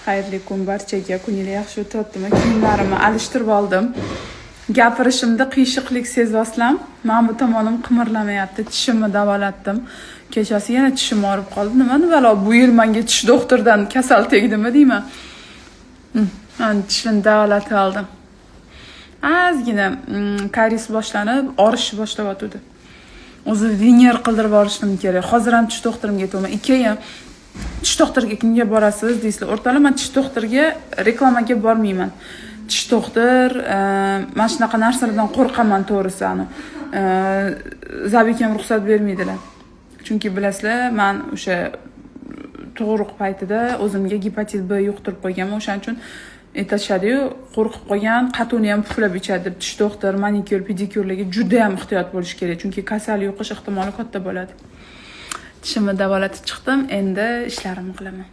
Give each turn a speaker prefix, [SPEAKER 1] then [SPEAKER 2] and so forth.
[SPEAKER 1] Xayrli kun barchaga. Kuninglar yaxshi o'tyaptimi? Kiyimlarimni alishtirib oldim. Gapirishimda qiyshiqlik sezyapsizlarmi? Mana bu tomonim qimirlamayapti. Tishimni davolatdim. Kechasi yana tishim og'rib qoldi. Nimani balo, bu yil menga tish doktordan kasal tegdimi deyman. Mana tishimni davolatib oldim. Ozgina karies boshlanib, og'rishni boshlayotgandi. O'zi vener qildirib yuborishim kerak. Hozir ham tish doktorimga aytyapman. Keyin tish doktoriga kimga borasiz deysizlar. O'rtoqlar, man tish doktoriga reklamaga bormayman. Tish doktor, mana shunaqa narsalardan qo'rqaman to'g'risi. Ani. Zabik ham ruxsat bermaydilar. Chunki bilasizlar, man o'sha tug'ruq paytida o'zimga gepatit B yuqtirib qo'yganman. O'shaning uchun aytishadi-yu, qo'rqib qolgan qatuvni ham puflab ichadi deb. Tish doktor, manikyur, pedikyurlarga juda ham ehtiyot bo'lish kerak, chunki kasal yuqish ehtimoli katta bo'ladi. Tishimni davolatib chiqdim, endi ishlarimni qilaman.